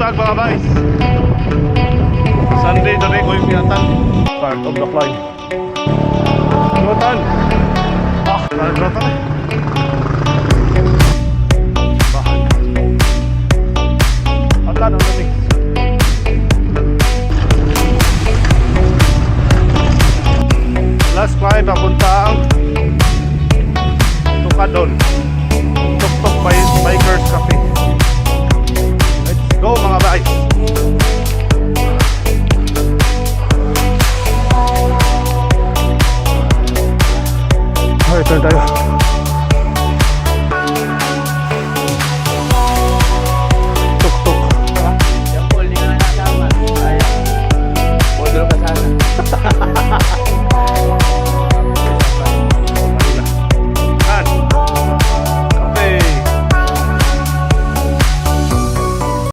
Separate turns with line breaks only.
Buntag, mga guys. Sunday today ko yung piyatan. Start of the climb. Rotan. Ah, rotan.